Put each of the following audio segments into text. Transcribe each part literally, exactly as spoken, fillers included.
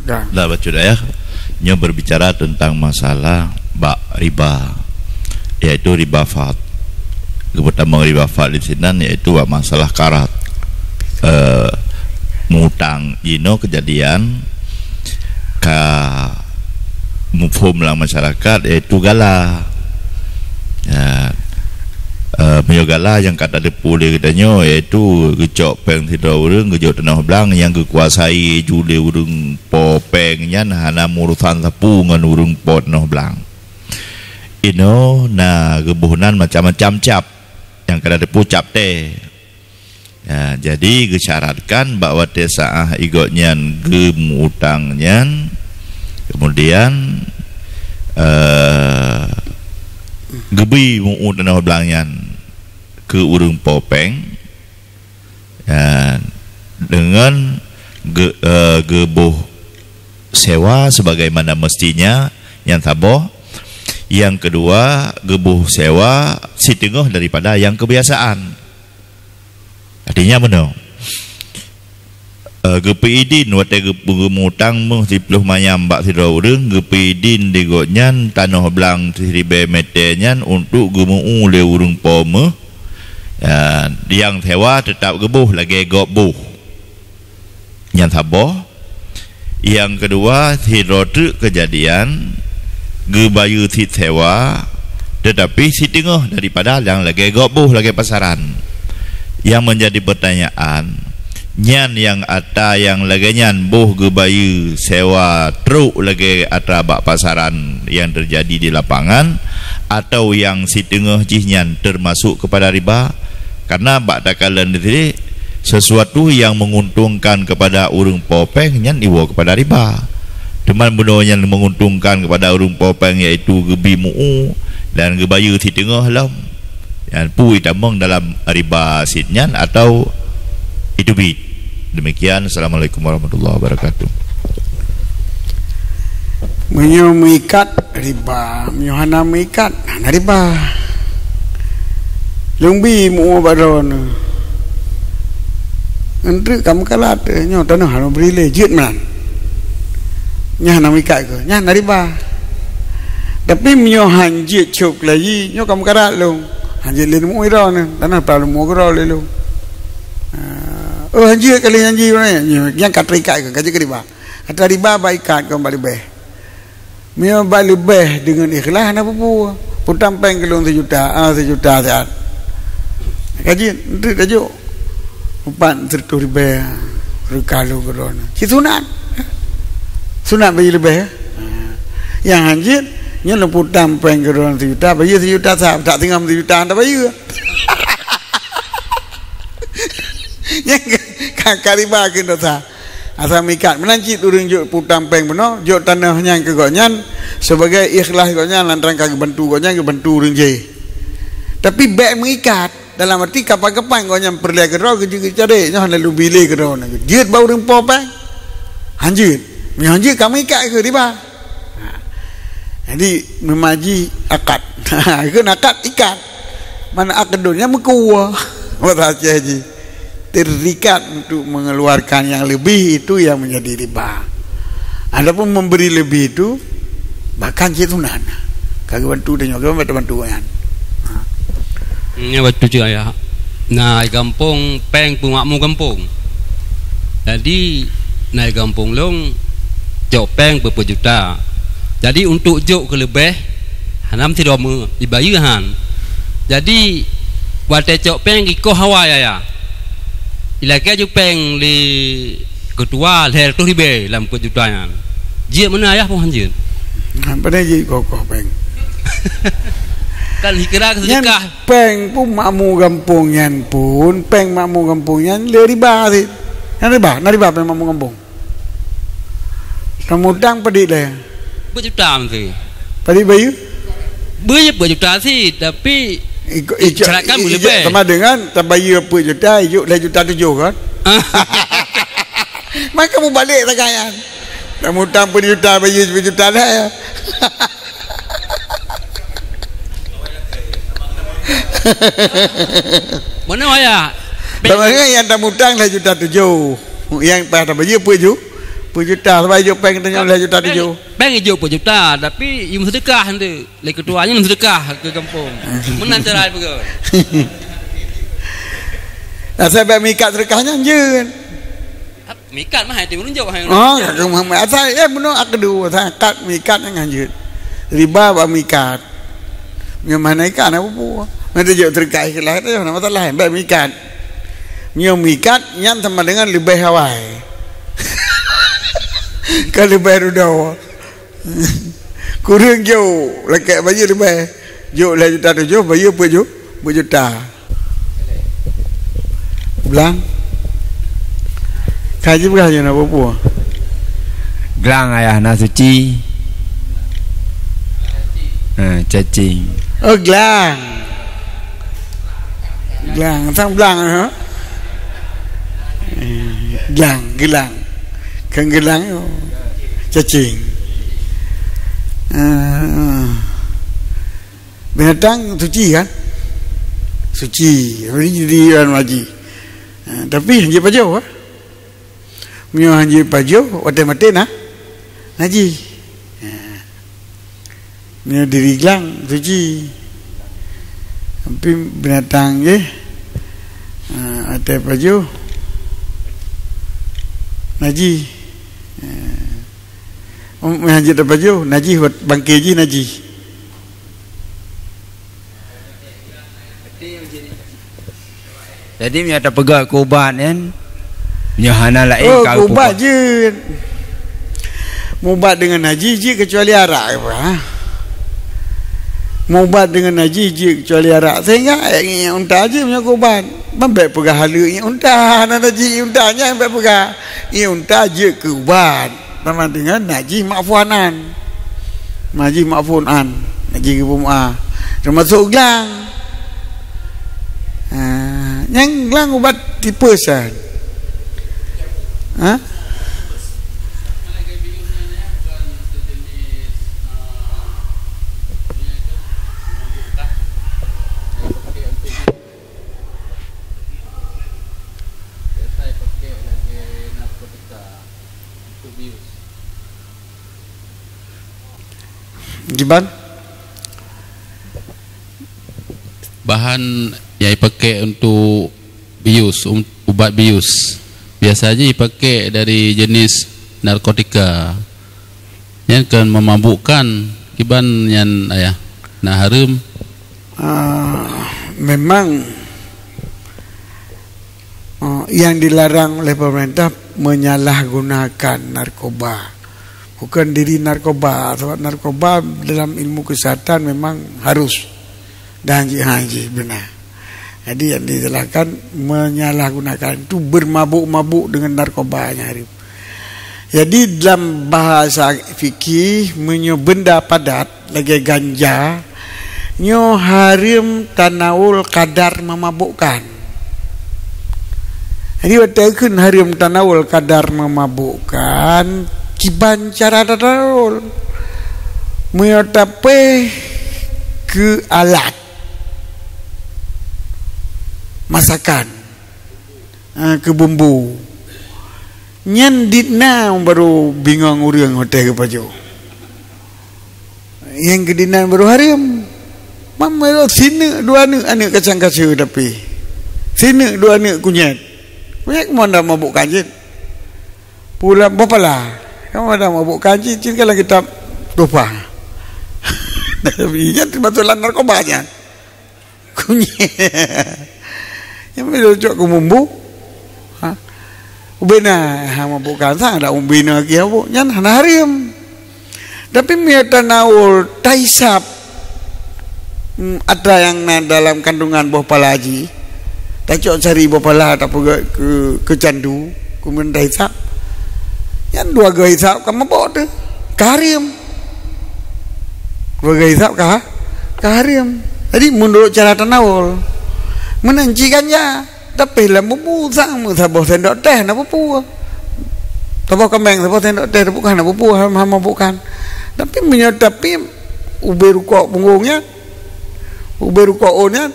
Dah bacut ayah, nyoe berbicara tentang masalah bak riba, yaitu riba fad. Geupeutama riba fad di sinan yaitu bak masalah karat. Eh, mutang jinoe kejadian ka muphom lam masyarakat yaitu gala. Ya. Eh, meunyoe gala nyang ka tateupeue lé geutanyoe yaitu geucok péng sidroe ureuëng geujok tanoh blang nyang geukuasai ju lé ureuëng po péng nyan hana meurusan sapeue ngon ureuëng po tanoh blang. Inoe na geuboh nan macam-macam cap, nyang ka tateupeue cap tée. Ya, jadi geusyaratkan bak watée saát igotnyan geumeu-utang nyan, kemudian, eh, geubri meu tanoh blang nyan keu ureuëng po péng, ya, deungon ge-, eh, geuboh sewa sebagaimana mestinya, nyang saboh. Nyang keudua, geuboh sewa siteungoh daripada nyang keubiasaan. Artinya meunoe, eh, geupeuidin watée geup-, geumeu-utang méuh siploh manyam bak sidroe ureuëng, geupeuidin di gobnyan tanoh blang siribée mete nyan untuk geumeu-u lé ureuëng po méuh, ya, nyang sewa teutab geuboh lagée gob boh. Nyan saboh. Nyang keudua, sidroe treuk keujadian geubayeue cit sewa, teutapi siteungoh daripada nyang lagée gob boh lagée pasaran. Nyang meunjadi peutanyaan, nyan nyang atra nyang lagée nyan boh geubayeue sewa trok lagée atra bak pasaran nyang teujadi di lapangan, atawa nyang siteungoh jih nyan teumasok keupada riba? Karena bak takalon di sini, sesuatu nyang menguntungkan keupada ureuëng po péng nyan iwoe keupada riba. Teuma bunoe nyang menguntungkan keupada ureuëng po péng yaitu geubi meu-u dan geubayeue siteungoh lom. Nyan peue itamong dalam riba cit nyan atawa iteubiet. Demikian, Assalamualaikum warahmatullahi wabarakatuh. Meunyoe meuikat, riba. Meunyoe hana meuikat, hana riba. Lôn bi meu-u bak droeneuh. Nyan treuk ka meukalat, nyoe tanoh hana bri lé, jeuet meunan. Nyan hana meuikat keuh, nyan hana riba. Tapi meunyoe han jeuet cop keulayi, nyoe ka meukarat lôn. Han jeuet lé meu-u droeneuh, tanoh pah lôn meu-u keudroe lé lôn. Ah, oh, han jeuet kali nyan jih, nyoe, nyan ka teuikat keuh, ka jeuet keu riba. Atra riba bak ikat kon bak leubeh. Meunyoe bak leubeh deungon ikhlas hana peue-peue. Peutang péng keu lôn sijuta, ah, sijuta siat. Ka jeuet, treuk tajok. Upat sireutôh ribée, reuka lôn keu droeneuh. Cit sunat. Sunat bayeue leubeh. Nyang han jeuet, nyoe lôn peutang péng keu droeneuh sijuta, bayeue sijuta sa, tak teungoh sijuta han tabayeue. Nyang ka, ka riba keu dosa. Asai meuikat, meunan cit ureuëng jok peutang péng bunoe, jok tanoh nyan keu gobnyan, sibagai ikhlas gobnyan, lantaran ka geubantu gobnyan, geubantu ureuëng jéh. Tapi bék meuikat, dalam arti kapan-kapan gobnyan peureulée keudroe, geujeuet geucadeh, nyoe hana lôn bi lé keudroe, jeuet bak ureuëng po péng. Han jeuet. Meunyoe han jeuet, ka meuikat keu riba. Ha. Jadi, meumaji akad. Kheun akad ikat. Mana akad dunia meukuah. Bahasa Aceh ji. Terikat untuk mengeluarkan yang lebih itu yang menjadi riba. Adapun memberi lebih itu, bahkan cit sunat. Ka geubantu tanyoe, ka bantu nyan. Ha. Nyoe beutôi cit ayah. Na gampông péng peumakmu gampông. Jadi, na gampông lôn cok péng peuet juta. Jadi, untuk jok keu leubeh, hana meusidroe meu-, ibayeue han. Jadi, watée cok péng ikoh hawa yaya. Ilakée ju péng lé keutua lhée reutôh ribée lam peuet juta nyan. Jeuet meunan ayah pun han jeuet. Nah, padahai jeuet koh-koh péng. Kan hikira keu Nyan seudeukah. Péng pun makmu gampông nyan pun, péng makmu gampông nyan le riba cit. Nyan riba, na riba péng makmu gampông. Kamu utang padit lé. Peuet juta meusti. Padit bayeue? Bayeue peuet juta cit, tapi iko-, iko-, carakan i-, beulebeh. Sama dengan tabayeue peuet juta, ijok lhée juta tujoh kan? Maka mubalek sagai nyan. Kamu utang peuet juta, bayeue peuet juta dah. Mana ayah? Sama dengan yang tamu utang lhée juta tujoh. Yang payah tabayeue peuet ju-, Peujuta, sebab ijok péng tanyoe lhèe juta tujoh. Péng ijok peujuta, tapi i meuseudeukah nanti. Lé keutua nyan meuseudeukah keu gampông. Meunan cara peugah. Asai bèk meuikat seudeukah nyan jeuet. Mikat mah hai ti meununjuk hai. Oh, ka Muhammad. Asai, eh, bunoe akdu, asai akad meuikat nyan jeuet. Riba bak meuikat. Nyoe mana ikat na pupu. Nanti jok terkait ke lah, tu na masalah, bèk meuikat. Nyoe meuikat nyan sama dengan leubeh awai. Ka leubeh rudoe. Kureueng jok, lakèe bayeue leubeh. Jok lhèe juta tujoh, bayeue peuet ju-, peuet juta. Blang. Ka jipeugah nyoe na peue-peue. Glang ayah na suci. Ha, cacing. Oh, glang. Glang, sang blang, ha? Eh, glang, geulang. Kan geulang, oh. Cacing. Ah. Binatang suci kan? Suci. Jadi, jadi orang najis. Ha, tapi hanjeuet pajoh, ha? Meunyoe hanjeuet pajoh, watèe maté na, najis. Ha. Meunyoe diri glang, suci. Tapi binatang jih, ha, watèe pajoh, najis. Ha. Meunyoe hanjeuet tapajoh, najis, bangke jih najis. Jadi, meunyoe tapeugah keu ubat nyan, meunyoe hana laén, oh, ka keu ubat jeuet. Meuubat deungon najis jeuet keucuali arak, ha? Meuubat deungon najis jeuet keucuali arak. Sehingga, eh, iék unta jeuet meunyoe keu ubat. Ban bèk peugah haleue iék unta, hana najis iék unta, nyan bèk peugah. Iék unta jeuet keu ubat. Sama dengan najis ma'fun an. Najis ma'fun an. Najis geupeumoe. Teumasok glang. Ha, nyang glang ubat tipes kan. Ha? Kiban? Bahan nyang ipaké untuk bius, um, ubat bius, biasa jih ipaké dari jenis narkotika. Nyan kan memabukkan, kiban nyan, ayah? Na hareuem? Ah, memang, ah, yang dilarang oleh pemerintah menyalahgunakan narkoba. Bukan diri narkoba, sebab narkoba dalam ilmu kesehatan memang harus dan jih, ha, jih beuna. Jadi, yang disalahkan menyalahgunakan itu, bermabuk-mabuk dengan narkoba nyang hareuem. Jadi, dalam bahasa fikih, meunyoe benda padat lagèe ganja, nyoe hareuem tanawul kadar memabukkan. Jadi, watèe kheun hareuem tanawul kadar memabukkan, kiban cara tanawul. Meunyoe tapéh keu alat masakan, ha, keu bumbu. Nyan dinan baru bingong ureueng watèe geupajoh. Nyang keu dinan baru hareuem. Mam, sineuk dua neuk aneuk kacang kaseue tapi. Sineuk dua neuk kunyét. Kunyét mon dak mabukkan jeuet. Pula boh pala. Kamu ada mabukkan jeuet, jeuet kan lagi tap tupa. Tapi nyan termasuk lam narkoba nyan. Kunyét. Nyang meunyoe cok keu bumbu. Ha. Ubena, ha, mabukkan sang ada ubena lagi mabuk. Nyan hana hareuem. Tapi meunyoe tanawul, tahisab, hmm, atra nyang na dalam kandungan boh pala jih. Tacok sari boh pala, tapeugöt keu, keu candu, keumudian tahisab. Nyan dua geuh hisab ka mabök teuh. Ka hareuem. Keuluwarga hisab ka, ka hareuem. Jadi, meunurot cara tanawul, meunan cit ganja, tapi lam bubu sang saboh sendok teh na pupue. Saboh kameng saboh sendok teh, tapi kan na pupue, hana, hana mabukkan. Tapi meunyoe tapi ubé rukok punggong nyan, ubé rukok ôn nyan,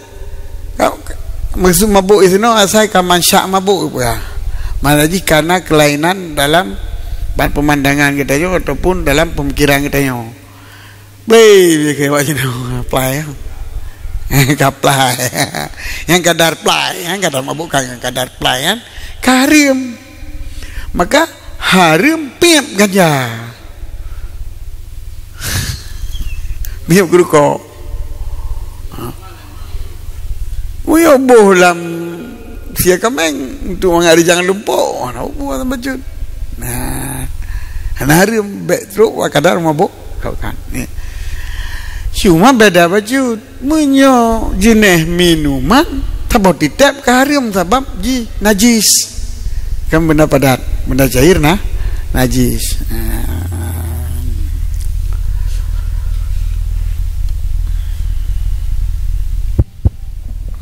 ka, ka, maksud mabuk di sinoe asai ka mansak mabuk peue. Malah jih kana kelainan dalam Ban pemandangan geutanyoe ataupun dalam pemikiran geutanyoe. Beuh, beuh, keu awak jinoe, plai, eh. Ka plai. Nyang kadar plai, nyang kadar mabuk kan, nyang kadar plai, kan? Ka hareuem. Maka, hareuem piep ganja. Piep keurukok. Ha. Meunyoe boh lam sie kaméng, untuk mangat rijang lumpok, hana boh lam bacut. Nah, hana hareuem, bék trok bak kadar mabuk, kan. Ni. Cuma beda bacut. Meunyoe jeuneh minuman, saboh titép ka hareuem sabab jih najis. Kan benda padat, benda cair nah, najis. Ah.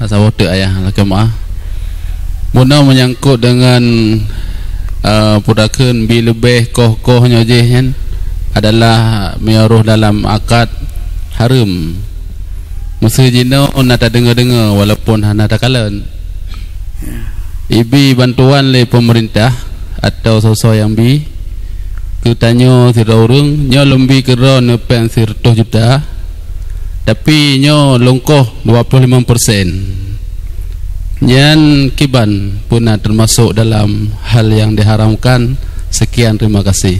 Saboh teuk ayah, lakée meuah. Meunan menyangkut dengan, eh, peue takheun bi leubeh koh-koh nyoe jih nyan adalah meunyoe rôh dalam akad hareuem. Meuseu jinoe na tadeungoe-deungoe walaupun hana takalon. Ya. Ibi bantuan lé pemerintah atau soe-soe nyang bi, keu tanyoe sidroe ureuëng, nyoe lôn bi keudroe neuh péng sireutôh juta, tapi nyoe lôn koh dua puluh lima persen. Nyan kiban peue na teumasok dalam hal nyang diharamkan? Sekian, terima kasih.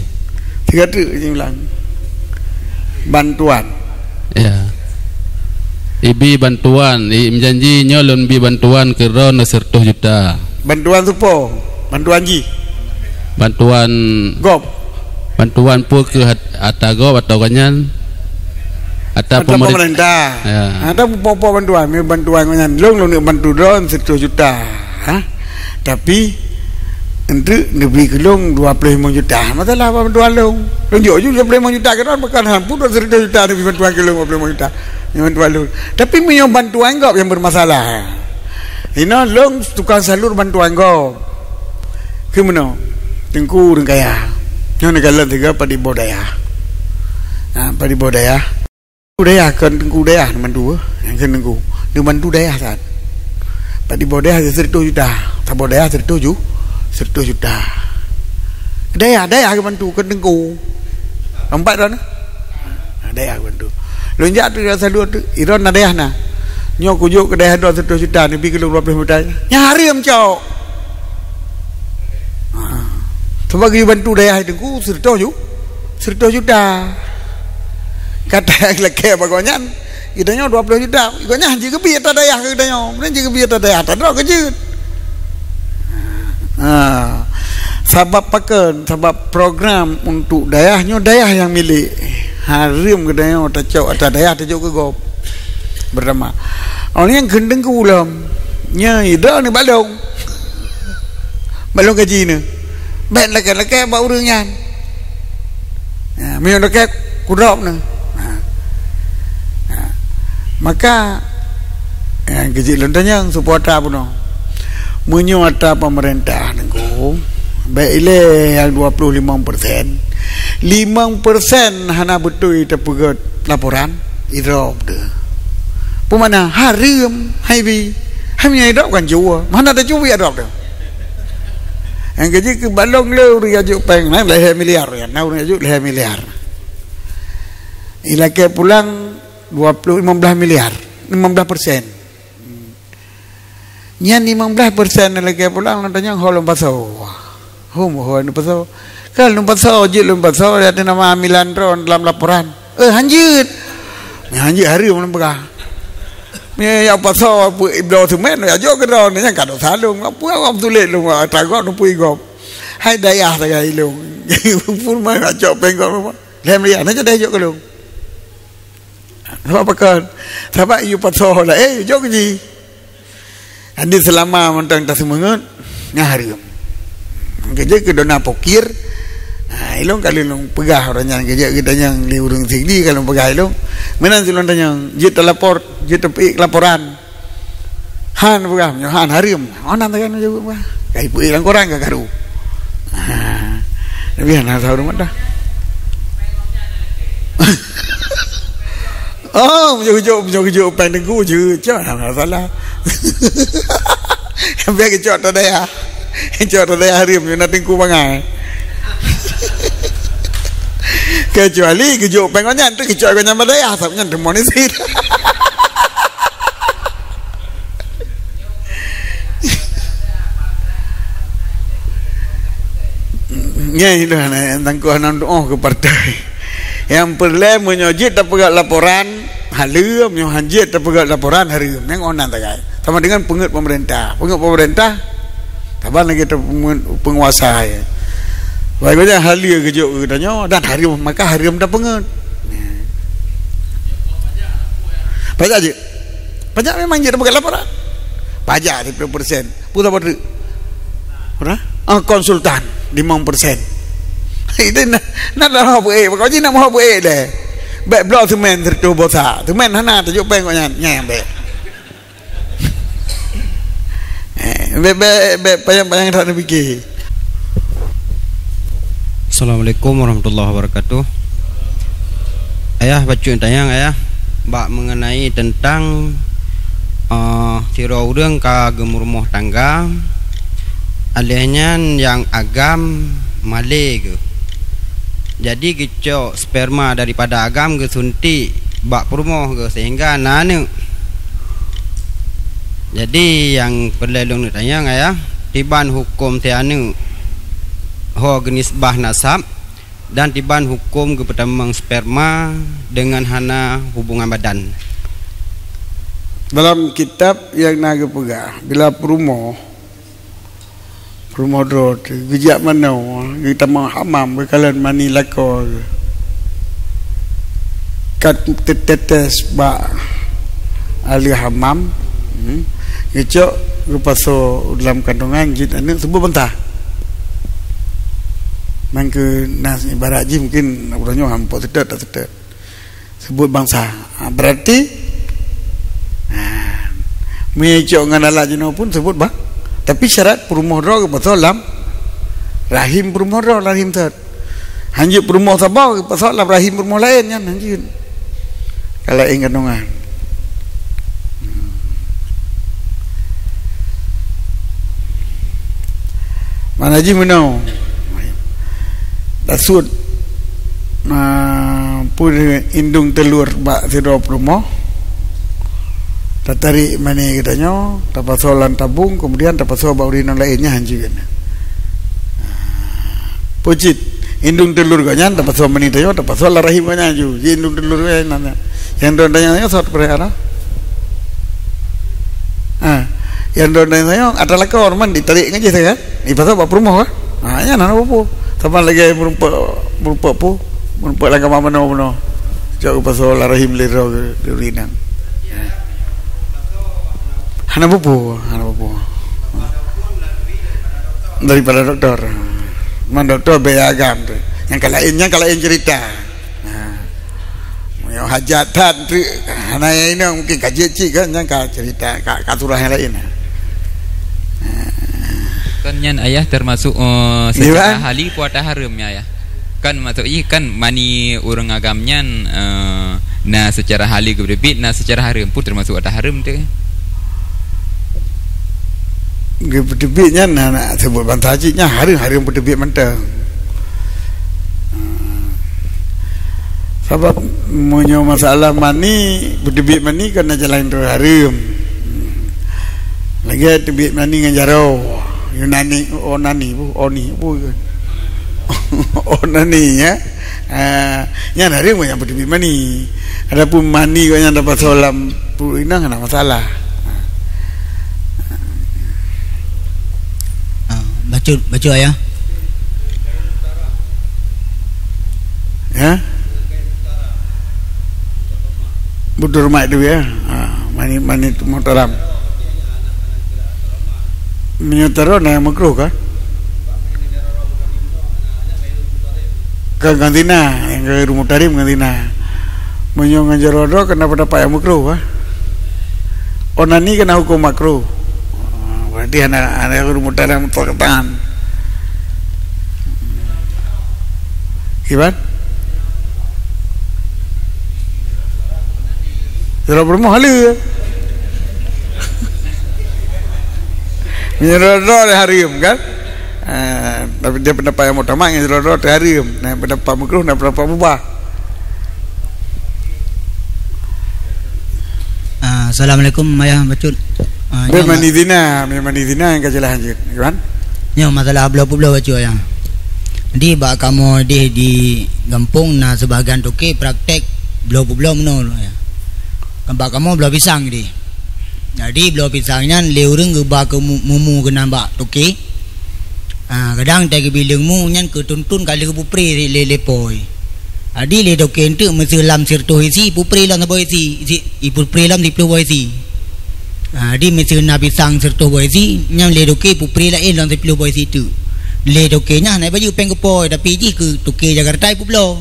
Tiga tu ulang. Bantuan. Ya. Ibi bantuan, i meujanji nyoe lôn bi bantuan keudroe neuh sireutôh juta. Bantuan supo, bantuan jih. Bantuan gob. Bantuan peue keu hat-, ata gob atau gobnyan? Ata pemerintah. Ya. Ata peue-peue bantuan, mi bantuan gobnyan. Lôn, lôn bantu droe sireutôh juta. Ha? Tapi, enteuk neubi keu lôn dua puluh lima juta. Masalah apa bantuan lôn? Lôn jok ju dua puluh lima juta keu droe, bukan han pun sireutôh juta neubi bantuan keu lôn dua puluh lima juta. Neubi bantuan lôn. Tapi meunyoe bantuan gob nyang bermasalah. Inoe lôn tukang salur bantuan gob. Keu meunoe, Teungku ureuëng kaya. Nyoe neukalon sigoe Pak Diboh Dayah. Ha, Pak Diboh Dayah. Dayah kon Teungku Dayah neubantu, eh. Nyang kon Teungku. Neubantu Dayah that. Pak Diboh Dayah sireutôh juta. Saboh Dayah sireutôh ju-, sireutôh juta. Dayah, Dayah geubantu kon Teungku. Empat droe na? Ha, Dayah geubantu. Lôn jak tu, jak salur tu, i droe na Dayah na. Nyoe kujok keu Dayah droe sireutôh juta, neubi keu lôn dua puluh juta. Nyan hareuem cok. Ha. Sebab geubantu Dayah Teungku sireutôh ju-, sireutôh juta. Kata nyang lakée bak gobnyan, geutanyoe dua puluh juta. Gobnyan jeuet geubi ata Dayah keu geutanyoe. Meunan jeuet geubi ata Dayah, ata droe keu jeuet. Ha. Sabab pakon, sabab program untuk Dayah nyoe Dayah nyang milék. Hareuem geutanyoe tacok ata Dayah tajok keu gob. Pertama. Awak nyan kheun Teungku lom. Nyan idroe neuh bak lôn. Bak lôn gaji neuh. Bék lakée-lakée bak ureuëng nyan. Ya, meunyoe lakée kudrob neuh. Ha. Ha. Maka, ya, keujiek lôn tanyong, supporter bunoe. Meunyoe ata pemerintah Teungku, bék ilée nyang dua puluh lima persen. Lima persen hana beutôi tapeugét laporan. Idrob tu. Peue makna hareuem, hai bi. Hai meunyoe idrob kan jua. Mana ada cubi idrob tu. Nyang gaji keu balong le ureuëng ajok péng, na lhée miliar, ya. Na ureuëng ajok lhée miliar. Ilakée pulang dua puluh, lima belas miliar, lima belas persen. Nyan limong blaih persen lagée pulang, lôn tanyong ho lôn pasoe. Hom ho lôn pasoe. Kan lôn pasoe, jeuet lôn pasoe, ya, di nama amilan droe dalam laporan. Eh, hanjeuet. Nyan hanjeuet hareuem lôn peugah. Nyan, ya, pasoe, pu-, bloe semen, ya, jok keu droe, nyan ka dosa lôn. Apa awak beutulét lôn, tagot lôn pui gob. Hai dayah sagai lôn. Pun mai acok péng gob lôn. Lhée miliar, na jadi jok keu lôn. Sabab pakon? Sabab yue pasoe laén, yue jok keu jih. Jadi seulama mantong taseumeungeut, nyan hareuem. Keujeuet keu dona pokir, ha, ilong ka lôn peugah uroe nyan keujeuet keu tanyong lé ureuëng Sigli ka lôn peugah ilong. Meunan silôn tanyong, jeuet talapor, jeuet tapeuék laporan. Han peugah, meunyoe han hareuem. Oh, nan takan jaweueb peugah. Kai peuék lam koran ka karu. Ha. Tapi hana sahur mat dah. Oh, meunyoe kujok, meunyoe kujok péng teungku je. Cok, hana masalah. Biar keucok ata dayah. Cok ata dayah hareuem, na teungku bangai. Kecuali geujok péng gobnyan, tu geujok gobnyan bak dayah, sabab nyan deungon izin. Nyan dah, eh, tangku hana tuoh keu partai. Nyang peureulée meunyoe jeuet tapeugah laporan, haleue, meunyoe han jeuet tapeugah laporan, hareuem. Nyang onan tagai. Sama dengan peungeut pemerintah. Peungeut pemerintah, saban lagée ta-, peunguasa, ya. Baik, baik, haleue geujok keu geutanyoe dan hareuem, maka hareuem tapeungeut. Pajak jeuet. Pajak memang jeuet tapeugah laporan. Pajak siplôh persen. Peue saboh treuk? Berapa? Ah, konsultan, limong persen. Itu na, na dah mau buet, pokok jih na mau buet deh. Bèk bloe semen seratus bosak. Semen hana tajok péng kok nyan, nyan bèk. Eh, bèk, bèk, bèk payang-payang that na pikir. Assalamualaikum warahmatullahi wabarakatuh. Ayah, bacut tanyong, Ayah, bak mengenai tentang, eh, sidroe ureuëng ka geumeurumoh tangga, alèh nyan nyang agam malée geuh. Jadi geucok sperma daripada agam geusuntik bak peurumoh geuh sehingga na aneuëk. Jadi nyang peureulée lôn neuk tanyong, Ayah, kiban huköm si aneuëk ho geunisbah nasab dan kiban huköm geupeutamong sperma deungon hana hubungan badan. Dalam kitab nyang na geupeugah, bila peurumoh, peurumoh droe teuh geujak manoe, geutamong hamam, geukalon mani lakoe geuh, ka teutetes bak aleue hamam, hmm, geucok, geupasoe lam kandongan, jeuet aneuëk, seubut bansa. Mangke na ibarat jih mungkin uroe nyoe han muphom seutôt, tak seutôt. Seubut bansa. Ha, berarti, ha, meunyo icok ngon alat jinoe pun seubut ba-, tapi syarat peurumoh droe geupasoe lam rahim peurumoh droe, rahim thot. Han jeuet peurumoh saboh geupasoe lam rahim peurumoh laén, nyan han jeuet. Ka laén kandongan. Mana jih meunoe? Tasut, ah, peue indong teulor bak sidroe peurumoh, tatarék mani geutanyoe, tapasoe lam tabong, kemudian tapasoe bak ureuëng inong laén, nyan han jeuet. Ah, peue cit, indong teulor gobnyan, tapasoe mani tanyoe, tapasoe lam rahim gobnyan ju, ji indong teulor gobnyan. Nyang droeneuh tanyoe sot peureuhara. Ha, nyang droeneuh tanyoe atra lakoe man ditarék ngon jih kan? Ipasoe bak peurumoh kan? Ha, nyan hana peue-peue. Saban lagée meurumpok, meurumpok peue? Meurumpok lam kama manoe-manoe. Cok geupasoe lam rahim lé droe geuh, geuh inong. Hana peue-peue, hana peue-peue. Daripada dokto. Man dokto bèe agam teuh. Nyang ka laén, nyang ka laén ceurita. Ha. Meunyoe hajat that treuk, hana nyang inong, mungkin ka jeuet cit kan, nyan ka ceurita, ka, ka surah nyang laén. Ha. Kon nyan, Ayah, teumasok, eh, secara hali peue ata hareuem nyan, Ayah? Kan maksud jih kan mani ureuëng agam nyan, eh, na secara hali geupeubiet, na secara hareuem pun teumasok ata hareuem teuh. Geupeuteubiet nyan na, na seubut bansa cit nyan hareuem, hareuem peuteubiet mantong. Sabab meunyoe masalah mani, peuteubiet mani kan na jalan droe hareuem. Lagée teubiet mani ngon jaroe. Yunani, onani, bu, oni, bu. Onani, ya. Ah, nyan hareuem nyang peuteubiet mani. Adapun mani kok nyang tapasoe lam pruet inong hana masalah. Ah, bacut, bacut, Ayah. Ya? Butuh rumat tu ya. Ah, mani, mani muhtaram. Meunyoe taroe na nyang makruh kah? Ka ngon zina, nyang ghairu muhtarim ngon zina. Meunyoe ngon jaroe droe keunan peundapat nyang makruh, bah. Onani keunan huköm makruh. Ah, berarti hana, hana ghairu muhtarim mutlakatan. Kiban? Jaroe peurumoh haleue. Meunyoe droe-droe hareuem, kan? Ah, tapi dia pendapat yang muktamad ngon sidroe-droe teuhareuem. Nah, pendapat makruh dan pendapat mubah. Ah, assalamualaikum, Ayah Bacut. Ah, nyoe memang ma- di zina, memang di zina nyang ka jeulaih hanjeuet, kan? Nyoe masalah bloe peubloe, Bacut, Ayah. Di bak kamoe deh di gampông na seubahagian toke praktek bloe peubloe meunoe, Ayah. Bak kamoe bloe pisang deh. Jadi, bloe pisang nyan lé ureuëng geuba keu mu-, mumu keunan bak toke. Ah, kadang watée geubi leueng mu nyan keu tun-tun ka lheueh geupupre lé, lé, lé po. Jadi, lé toke eunteuk meuseu lam sireutôh isi, pupre lam saboh isi, isi, ipupre lam siplôh boh isi. Ah, jadi, meuseu na pisang sireutôh boh isi, nyan lé toke pupre laén lam siplôh boh isi teuk. Lé toke nyan hana bayeue péng keu po, tapi jih keu toke Jakarta ipeubloe.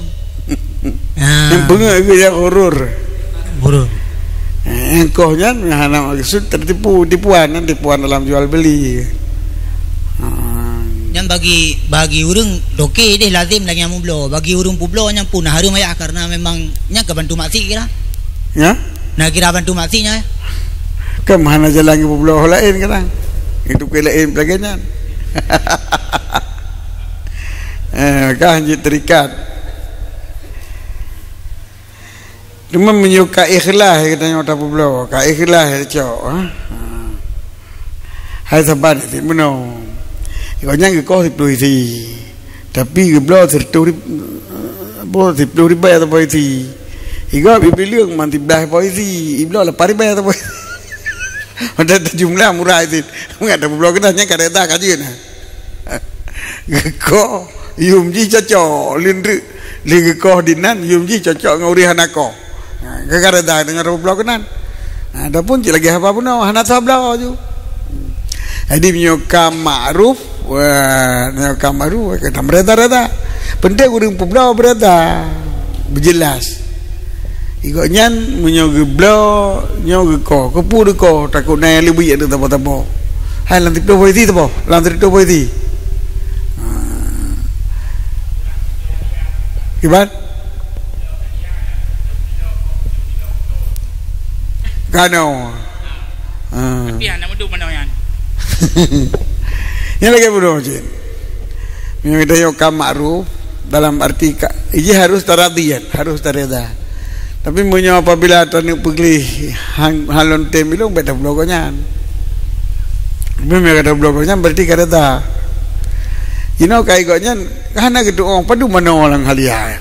Ah. Nyang peungeuet keu nyang horor. Horor. Eh, nyang koh nyan hana maksud tertipu, tipuan, tipuan dalam jual beli. Ah. Nyan bagi, bagi ureuëng toke deh lazem lagée nyang mubloe. Bagi ureuëng peubloe nyan pun hareuem, Ayah, karena memang nyan ka bantu maksiet kira. Ya? Nah, kira bantu maksiet nyan. Kan hana jalan keu peubloe laén kadang. Itu ke laén lagée nyan. Eh, kan jeuet terikat. Cuma meunyoe ka ikhlas, geutanyoe tapeubloe, ka ikhlas tacok, ha? Ha. Hai saban cit meunoe. Gobnyan geukoh siplôh isi. Tapi geubloe sireutôh rib-, apa, siplôh ribèe atawa isi. Igob ibi leueng man siblaih boh isi, ibloe lapan ribèe atawa isi. Padahai jumlah murah cit. Meungat tapeubloe keunan nyan ka reda ka jeuet na. Geukoh, yum jih cocok, lintrik. Lé geukoh dinan, yum jih cocok ngon ureuëng hana koh. Ha, gara-gara dah deungon reubloe keunan. Ha, adapun cit lagée haba bunoe, hana salah bloe ju. Jadi, meunyoe ka makruf, wah, meunyoe ka makruf, ka tam reda-reda. Penting ureuëng peubloe beureda, beujeulaih. Igob nyan meunyoe geubloe, nyoe geukoh, keupeue geukoh, takot na nyang leubeh ateueh tabo-tabo. Hai lam siplôh boh isi tabo, lam sireutôh boh isi. Ha. Kiban? Kanoe. Ha. Tapi hana meuduek manoe nyan. Nyan lagée bunoe cit. Meunyoe geutanyoe ka makruf, dalam arti ka, jih harus taradhian, harus tareda. Tapi meunyoe apabila taneuk peugleh han, han lôn tem ilong, bék tabloe gobnyan. Meunyoe ka tabloe gobnyan, berarti ka reda. Jinoe ka igob nyan, hana geutu'oh padum manoe lam halia.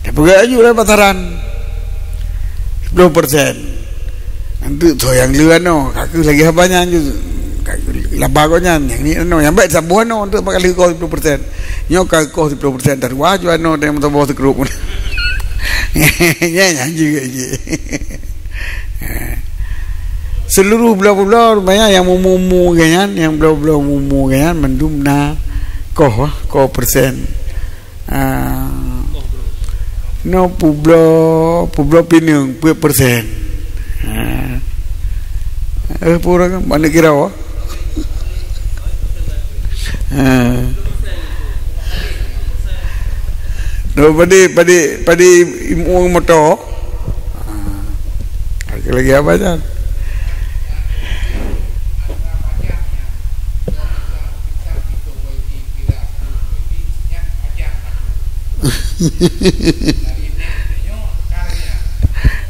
Tapeugah laju lé pasaran. Siplôh persen. Anteuk tho nyang le anoe, ka kheueh lagée haba nyan ju, ka kheueh laba gobnyan, nyang ni anoe, nyang bék saboh anoe, anteuk bak ka lheueh koh siplôh persen. Nyoe ka koh siplôh persen, taruwah ju anoe, dan meusaboh sikrup. Nyan, nyan jeuet jih. Seuluruh bloe-bloe, rupanya nyang mumu-mumu gobnyan, nyang bloe-bloe mumu gobnyan, mandum na koh, koh persen. Ah, nyoe peubloe, peubloe pineung, peuet persen. Ah. Eh, peue ureuëng, mana kira, wah? Ah. Nyoe padé, padé, padé imueng moto. Ah. Lagi apa, Jan?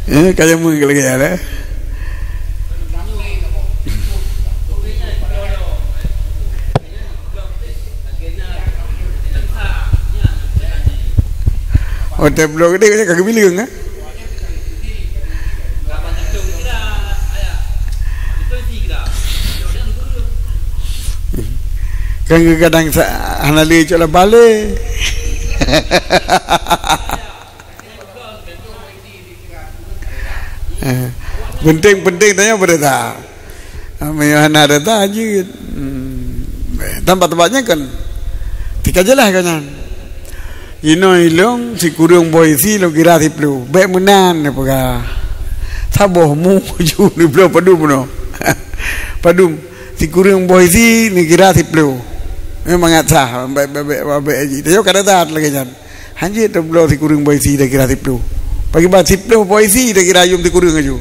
Eh, kaya mungkin lagi ada. Oh, tabloe gede ka geubileung, eh? Kan kadang sa-, hana lé cok lam balé. Eh, penting-penting tanya berita. Meunyoe hana reda jeuet. Hmm. Teumpat-teumpat nyan kan tika jeulaih kan nyan. Inoe ilong sikureueng boh isi lôn kira siplôh. Bék meunan neupeugah. Saboh mu ju neubloe padum bunoe. Padum sikureueng boh isi neukira siplôh. Memang ngat sah. Bék, bék, bék, bék, bék jih. Tayok kada that lagée nyan. Hanjeuet tabloe sikureueng boh isi takira siplôh. Pakriban siplôh boh isi takira yum sikureueng laju.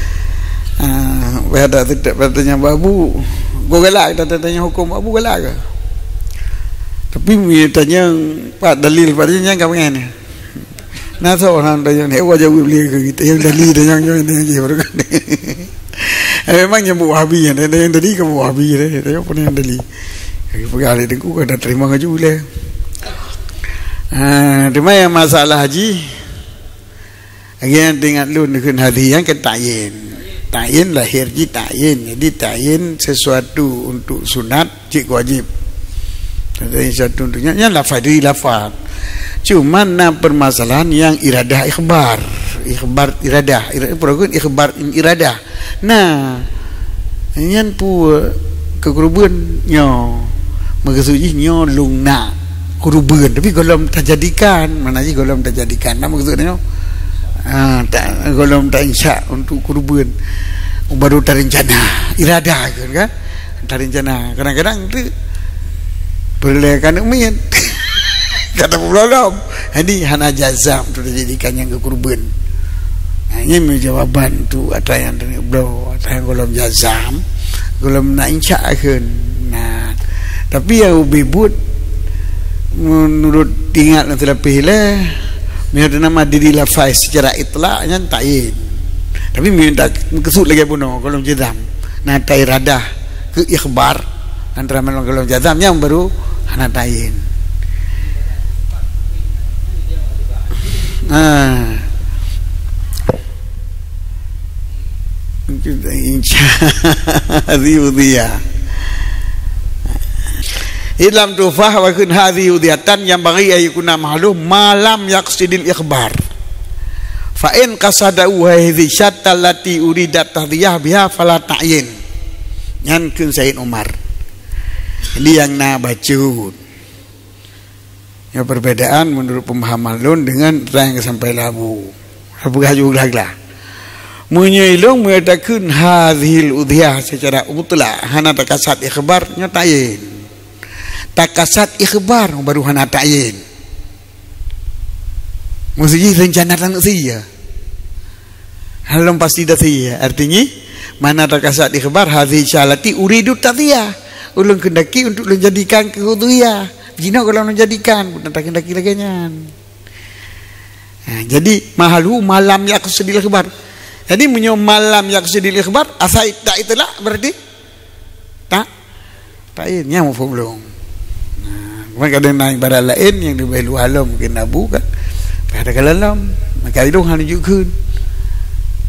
Ah, pada tetap tanya babu. Gua galak, kita tanya hukum babu galak ke? Tapi bila tanya pat dalil pada yang kau pengen. Nah, so orang tanya ni, wajah beli ke kita yang dalil tanya yang ni je baru kan. Eh, memang nyebut Wahabi ya, dan yang tadi ke Wahabi ya, tanya pun yang dalil. Lagi pegang di dengku kan dah terima ngaju boleh. Ah, cuma yang masalah haji, lagi yang teuingat lôn deukheun haji nyang keu ta'yin. Ta'yin lahir jih ta'yin. Jadi ta'yin sesuatu untuk sunat cit wajib. Ta'yin sesuatu untuk nyan, nyan lafaz, dari lafaz. Cuma na permasalahan yang iradah ikhbar. Ikhbar iradah. Ira-, apa kheun ikhbar in iradah. Nah, nyan pu keukurubeuen nyoe. Meukeusud jih nyoe lôn nak kurubeuen, tapi gohlom tajadikan, mana jih gohlom tajadikan. Nah, meukeusud nyoe, ah, ta-, gohlom tainsya untuk kurubeuen. Baru tarencana, iradah kan, kan? Tarencana. Kadang-kadang tu peureulée keuneuk miet. Kata peulolom. Jadi hana jazam tu dijadikan nyang keu kurubeuen. Nah, ini jawaban tu ata nyang teungoh bloe, ata nyang gohlom jazam, gohlom na insya kheun. Nah, tapi nyang ubé buet menurut ingat nyang teulapeh lé, meunyoe nama diri lafaz secara itlak nyan ta'yin. Tapi meunyoe tak meukeusud lagée bunoe gohlom jazam. Nah, ta iradah keu ikhbar antara malom gohlom jazam nyang baru hana ta'yin. Ah. Insya Allah. Di lam Tuhfah, wa kheun hadhihi udhiyatan yanbaghi an yakuna mahalluha ma lam yaqsidil ikhbar. Fa in qasadahu hadhihi syatal lati uridat tahdhiyah biha fala ta'yin. Nyan kheun Said Umar. Jadi nyang na bacut. Nyoe perbedaan menurut pemahaman lôn dengan nyang sampai labu. Peugah ju glah-glah. Meunyoe ilôn meunyoe takheun hadhil udhiyah secara mutlak hana takasad ikhbar, nyoe ta'yin. Takasad ikhbar baru hana ta'yin. Mesti rencana taneuk sie. Hana lom pasti dah sie. Artinya, mana takasad ikhbar hadhil syalati uridu tahdhiyah. Ulôn kehendaki untuk lôn jadikan keu udhiyah. Jinoe kalau lôn jadikan, bukan takheundaki lagèe nyan. Ha, jadi, mahalluhu ma lam yaqsidil ikhbar. Jadi, meunyoe ma lam yaqsidil ikhbar, asai tak itlak berarti? Tak. Ta'yin, nyan muphom lôn. Nah, cuma kadang na ibarat laén nyang leubeh luwah lom mungkin abu kan. Kadang-kadang lom, maka ilôn hana jeuet kheun.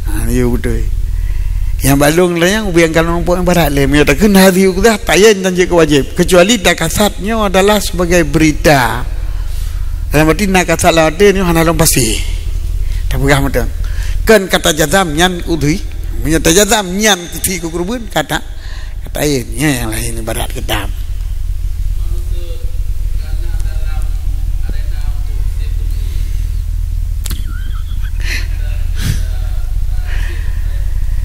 Ha, nyoe beutôi. Nyang bak lôn lagèe nyan, ubé nyang ka lôn muphom ibarat lé. Meunyoe takheun hadhil udhiyah, ta'yin dan jeuet keu wajéb. Kecuali takasad nyoe adalah sebagai berita. Dalam arti na kasad lam até nyoe hana lom pasti. Tapeugah mantong. Kan kata jazam nyan udhi. Meunyoe tajazam nyan keu si keu keureubeuen, kata, kata laén. Nyan nyang laén ibarat kitab.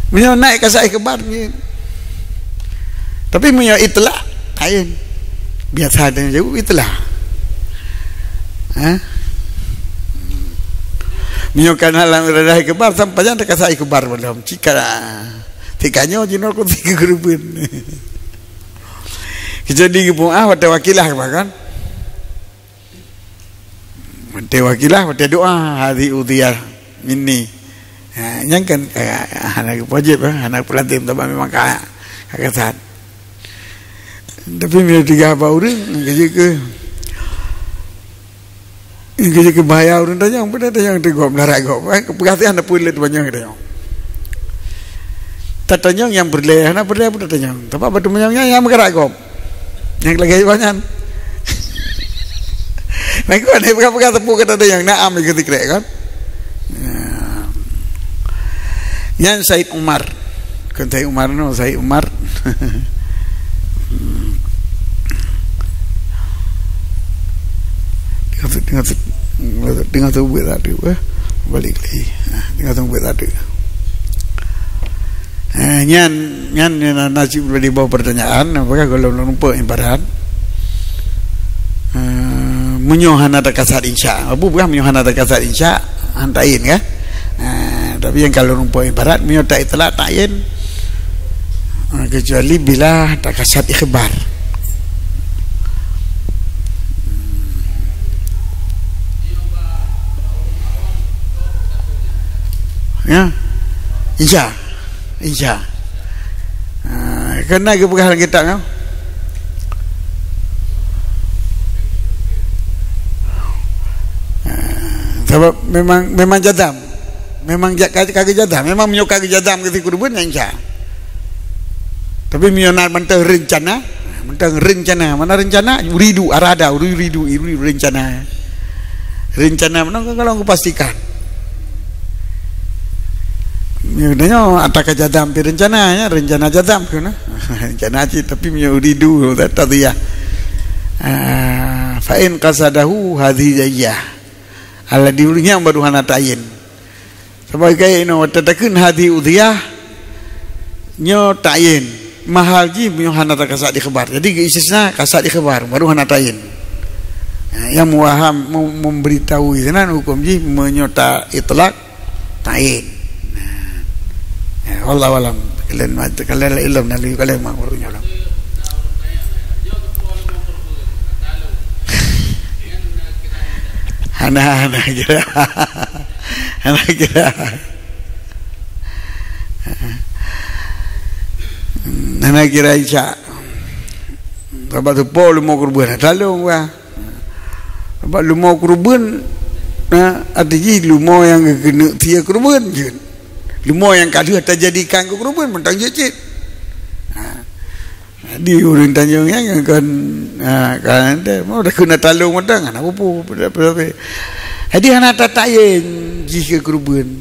Meunyoe naik kasad ikhbar nyan. Tapi meunyoe itlak, laén. Biasa tanyong jaweueb itlak. Ha? Meunyoe kana lam iradah ikhbar, sampai jan takasad ikhbar belom. Cika, cika nyoe jinoe keu si keu keureubeuen. Kecuali geupeu ah, watèe wakilah bah kan. Watèe wakilah, watèe doa, hadhil udhiyah minni. Ha, nyan kan, eh, hana geupeuwajéb, eh, hana geupeulanté, sabab memang ka, ka kasad. Tapi meunyoe teuga bak ureueng, keujeuet keu, keujeuet keu bahaya ureueng tanyong, peue tanyong teuh gob, meudarat gob. Eh, peugah teuh hana peue lé teumanyong tanyong. Tatanyong nyang peureulèe, hana peureulèe peue tatanyong. Teuma bak teumanyong nyan nyang meukarat gob. Nyang lagèe nyan. Nah, kon, eh, peugah-peugah teupeu keu tatanyong, na'am, ikeu sikrek, kan? Ya. Nyan Said Umar. Kon Said Umar, no, Said Umar. Teungoh, teungoh, teungoh, teungoh seubuet tadi, eh. Balik lagi. Ah, teungoh seubuet tadi. Eh, nyan, nyan, nyan na, na cit di bawah pertanyaan, apakah gohlom lôn rumpok ibarat? Eh, meunyoe hana takasad insya. Abu peugah meunyoe hana takasad insya, han ta'yin, kan? Eh, tapi nyang ka lôn rumpok ibarat, meunyoe tak itlak ta'yin, eh, kecuali bila takasad ikhbar. Ya. Insya. Insya. Ha, keunan geupeugah lam kitab nyoe. Ha, sabab memang, memang jazam. Memang ja-, ka, ka geujazam. Memang meunyoe ka geujazam keu si keureubeuen, ya insya. Tapi meunyoe na mantong rencana, mantong rencana, mana rencana? Uridu, arada, uri-, uridu, uri-, rencana. Rencana meunan ka kalon kupastikan. Nyoe, nyoe ata ka jazam pi rencana, ya, rencana jazam keuh na. Rencana cit, tapi meunyoe uridu, tak, tak tu ya. Ah, fa in qasadahu hadhihi zaiyah. Alladhi urnyang baru hana ta'yin. Sebagai inoe, watèe takheun hadhihi udhiyah, nyoe ta'yin. Mahal jih meunyoe hana takasad ikhbar. Jadi, geuistisna kasad ikhbar, baru hana ta'yin. Ha, nyang muwaham, mem-, memberitahui sinan huköm jih meunyoe ta itlak, ta'yin. Ha. Ya, wallahu alam. Kalian ma-, kalian la ilm, na liyu kalian ma-, baru nyoe. Hana, hana kira. Hana kira. Hana kira Isa. Sabab teupo leumo keureubeuen, talong bah. Sabab leumo keureubeuen, na, arti jih leumo nyang geukeuneuk sie keureubeuen jeuet. Leumo nyang ka lheueh tajadikan keu keureubeuen, mantong jeuet cit. Ha. Di ureuëng tanyoe nyan kon, ha, kan, mau dah kena talong mantong, hana pupu. Jadi hana tatayen jih keu keureubeuen.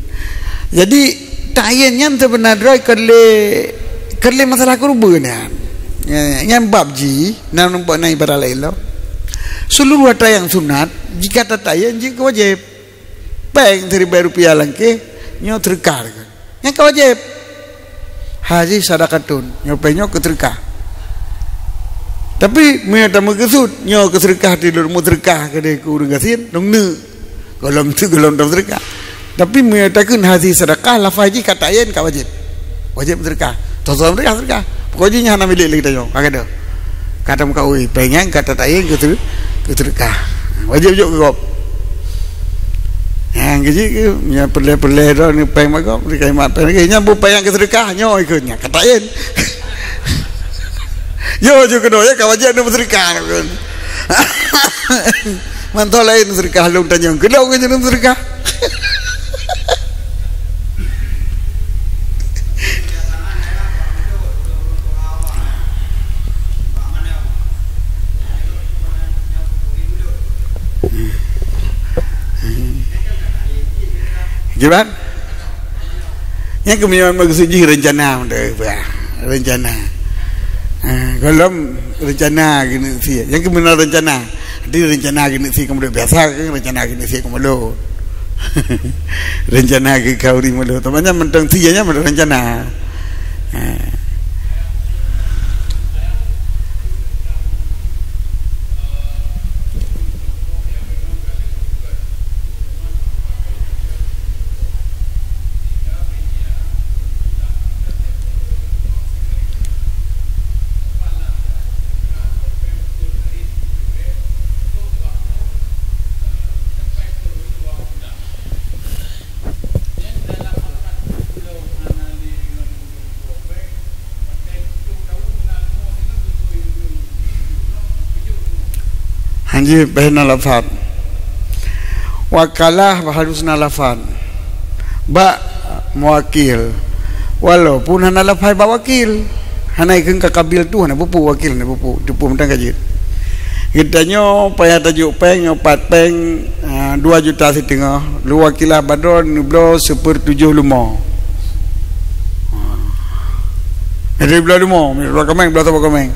Jadi tayen nyan seubeuna droe kon lé, kon lé masalah keureubeuen nyan. Nyan, nyan bab jih, na nampak na ibarat laén lom. Seluruh atra nyang sunat, jika tatayen jih keu wajéb. Péng siribèe rupiah langkée, nyoe seudeukah. Nyang ka wajéb. Haji sadaqatun, nyoe péng nyoe keu seudeukah. Tapi meunyoe tameukeusut, nyoe keu seudeukah ti lôn meuseudeukah keudeh keu ureuëng gasien, lôn neuk. Gohlom tu gohlom tam seudeukah. Tapi meunyoe takheun haji sadaqah, lafai jih ka tayen ka wajéb. Wajéb seudeukah. Toh seudeukah, seudeukah. Pokok jih nyan hana milék lé geutanyoe, ka gadôh. Ka tameukaui, péng nyan ka tatayen keu seude-, keu seudeukah. Wajéb jok keu gob. Nyang keuji keu, nyang peureulèe-peureulèe droe ni péng bak gob, di kalimat péng lagèe nyan, bu péng nyang keu seudeukah, nyoe ikot nyan, ka tayen. Yo, jok keunoe, ya, ka wajéb neuk seudeukah, kan. Mantong laén seudeukah lôn tanyong, keunoe ngon nyan seudeukah. Kiban? Nyang keumeunyoe meukeusut jih reuncana, rencana. Ha, gohlom reuncana keuneuk sie. Nyang keumeunyoe reuncana, di reuncana keuneuk sie keumeulot biasa, rencana keuneuk sie keumeulot. Rencana keu khauri meulot. Teuma nyan mantong sie nyan mantong reuncana. Ha. Hanjeuet bèe na lafat. Wakalah harus na lafat. Bak muwakil. Walaupun hana lafai bak wakil. Hana ikheun ka kabil tu hana peupu wakil hana peupu. Teupeu mantong ka jeuet. Geutanyoe payah tajok péng nyoe pat péng, ah, dua juta siteungoh. Lôn wakilah bak droe neubloe seupeurtujoh leumo. Jadi bloe leumo, bloe kaméng, bloe saboh kaméng.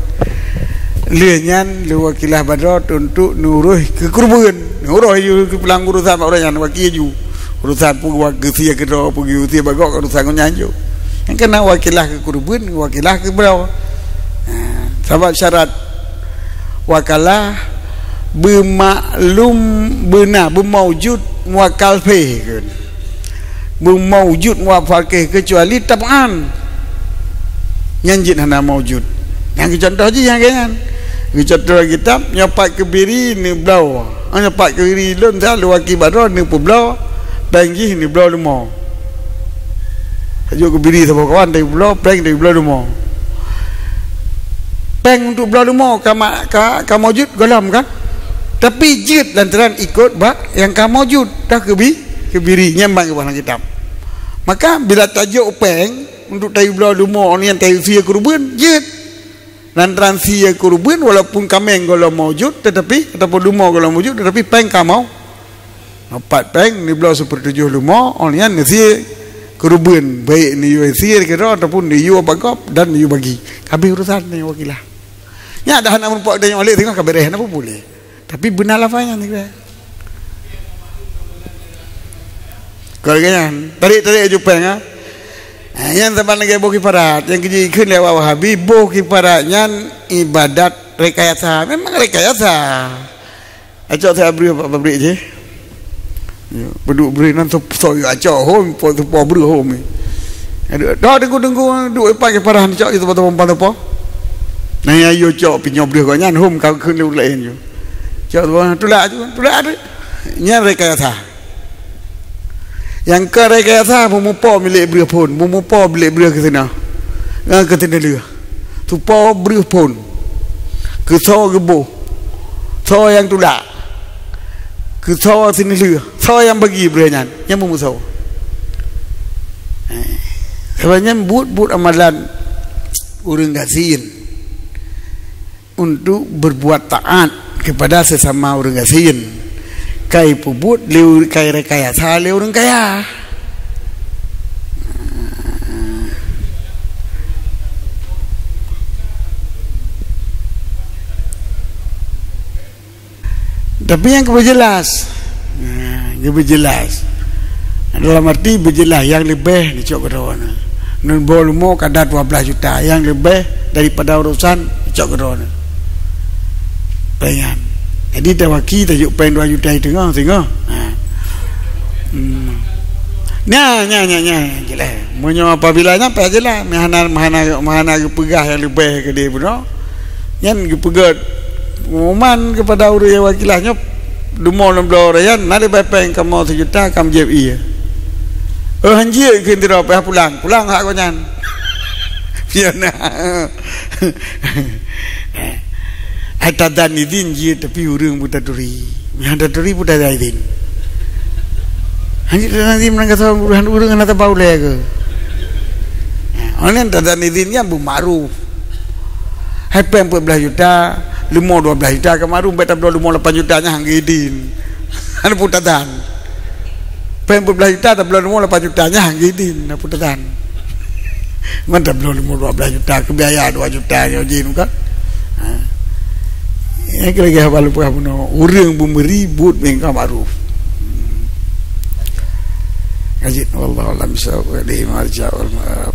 Lheueh nyan lôn wakilah bak droe untuk neuroh keu keureubeuen. Neuroh ju keu pulang urosan bak ureueng nyan, waki ju. Urosan peue geusie keudroe, peue geusie bak gob, urosan ngon nyan ju. Nyang keunan wakilah keu keureubeuen, wakilah keu bloe. Ha, sabab syarat wakalah beumaklum beuna, beumaujud muwakal fih kheun. Beumaujud muwakal fih keucuali tab'an. Nyan jeuet hana maujud. Nyang keu contoh jih nyang keu nyan. Keu contoh kitab, nyoe pat keubiri neubloe. Ah, nyoe pat keubiri lôn, sa lôn waki bak droe neupeubloe, péng jih neubloe leumo. Tajok keubiri saboh kawan, tapi bloe, péng tapi bloe leumo. Péng untuk bloe leumo ka ma-, ka, ka maujud gohlom kan? Tapi jeuet lantaran ikot bak nyang ka maujud, dah keubi-, keubiri, nyan ban geuboh lam kitab. Maka bila tajok péng untuk tayue bloe leumo, nyang tayue sie keureubeuen, jeuet. Lantaran sie keureubeuen, walaupun kaméng gohlom maujud, tetapi, ataupun leumo gohlom maujud, tetapi péng ka mau. Pat péng neubloe seupeurtujoh leumo, 'oh nyan neusie keureubeuen, baik neuyue sie keudroe ataupun neuyue bak gob dan neuyue bagi. Habéh urosan nyoe wakilah. Nyan dah hana meurumpok tanyoe lé teungoh ka beureh, hana peue-peue lé. Tapi beuna lafai nyan kira. Kon lagèe nyan, tarék-tarék aju péng, ha. Ha, nyan saban lagèe boh kiparat, nyang keuji kheun lé awak Wahabi, boh kiparat nyan ibadat rekayasa. Memang rekayasa. Acok saya breuh bak pabrik jih. Ya, peuduek breuh nan sep-, soe acok hom, po-, seupôt breuh hom. Aduh, dah deungku-deungku duek ipat keu parah ni cok itu batu pompa tu po. Nah, ya, yo cok pinyo breuh kau nyan hom kau keu lain ju. Cok tu, tulak tu, tulak tu. Nyan rekayasa. Nyang ka rekayasa meumupo milék breuh phon, meumupo milék breuh keu sinoe. Ngon keu sinoe lheueh. Tupo breuh phon. Keu soe geuboh. Soe nyang tulak. Keu soe sineulheueh. Soe nyang bagi breuh nyan. Nyang meumusoe. Eh, sabab nyan buet-buet amalan ureueng gasien. untuk berbuat taat kepada sesama ureuëng gasien. Kai peubuet lé ureuëng, kai rekayasa lé ureuëng kaya. Tapi nyang keubeujeulas, nah, keubeujeulas. Dalam arti beujeulas, nyang leubeh dicok keudroe na. Ngon boh leumo kada dua belas juta, nyang leubeh daripada urosan dicok keudroe na. Péng nyan. Jadi tawaki tajuk péng dua juta teungoh, teungoh. Ha. Hmm. Nya, nya, nya, nya, jeulaih. Meunyoe apabila nyan payah jeulaih, meuhana, meuhana, meuhana geupeugah nyang leubeh keudeh bunoe. Nyan geupeugét pengumuman kepada ureuëng nyang wakilah nyoe, dumo lom bloe raya na leubeh péng kamoe sijuta kam jieb ie. Oh, hanjeuet keu tiro payah pulang, pulang hak gobnyan. Piana. Ai tadan idin jeuet tapi ureuëng buta turi. Nyang taturi buta idin. Hanjeuet tadan idin meunang kata ureuëng hana tabau lé ke. Orang yang tadan idin kan bu makruf. Hai péng peuet blaih juta, leumo dua blaih juta ka makruf, bèk tabloe leumo lapan juta nyan hana geudin. Hana putatan. Péng peuet blaih juta tabloe leumo lapan juta nyan hana geudin, hana putatan. Man tabloe leumo dua blaih juta, keu biaya dua juta nyoe jin kan. Ha. Nyang kira-kira haba lumpah bunoe, ureuëng beumeuri buet meuingka makruf. Kajit wallahu alam bisawab, wa ilaihi marja' wal ma'ab.